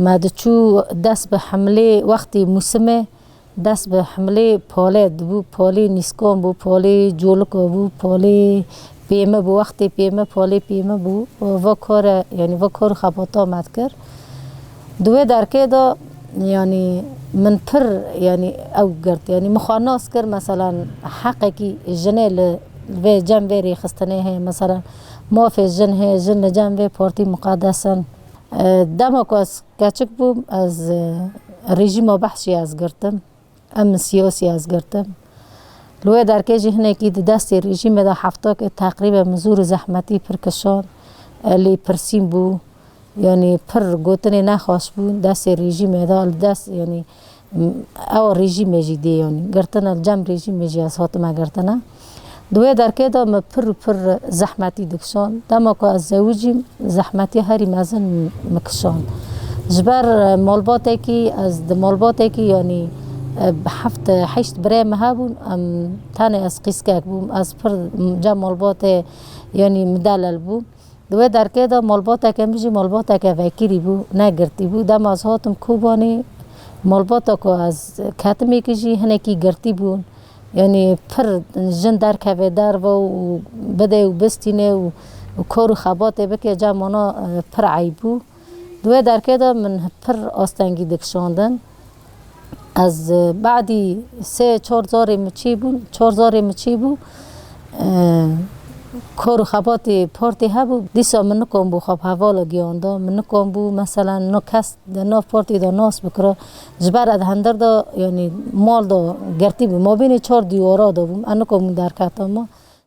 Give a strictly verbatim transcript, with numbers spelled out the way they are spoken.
Me diçû dest bi hemlê wextê mûsimê, dest bi hemlê polê dibû, polê nîskan bû, polê colika bû, polê pême bû, wextê pême, polê pême bû. Va kare, yanî va kar û xebata me dikir. Di wê derkê de, yanî min pir, yanî ew girt, yanî min xwe nas kir, meselan, heqekî jinê li vê cem vê rêxistinê heye, meselan, mafê jin heye, jin li cem vê partî muqedes in. E, dema ku ez keçik bûm, ez, e, rejîma behs jî ez girtim. Em siyasî ez girtim. Li wê derkê jî hinekî di destê rejîmê de hefta ke teqrîben min zor û zehmetî pir kişand. E, lêpirsîn bû. Yanî pir gotinê nexweş bûn destê rejîmê de, li dest, yanî, m-, ew rejîmê jî dê, yanî girtine li cem rejîmê jî ez hatime girtine. Di wê derkê de min pir û pir zehmetî dikişand. Dema ku ez zewicîm, zehmetî herî mezin min kişand. Ji ber, e, malbatekî, ez di malbatekî, yanî, e, bi heft, heşt birê min hebûn, em, tenê ez qîskek bûm. Ez pir cem malbatê, yanî, midelel bûm. Di wê derkê de malbateke min jî malbateke vekirî bû, ne girtî bû. Dema ez hatim Kobanê, malbata ku ez ketimê ki jî hinekî girtî bûn. Yanî pir jin derkeve derve û bide û bistîne û, û kar û xebatê bike, cem wana, e, pir eyb bû. Di wê derkê de min pir astengî dikişandin. Ez, e, badî sê çar zarê min çêbûn, çar zarê min çêbû, e, kar û xebatê partî hebû. Dîsa min nikom bû xwe bi hevala giyanda. Min nikom bû, meselan, no kes di nav partî de nas bikira. Ji ber ez hundir de, yanî mal de girtî bû. Mabênê çar dîwara de bûm. Ez nikom derketama.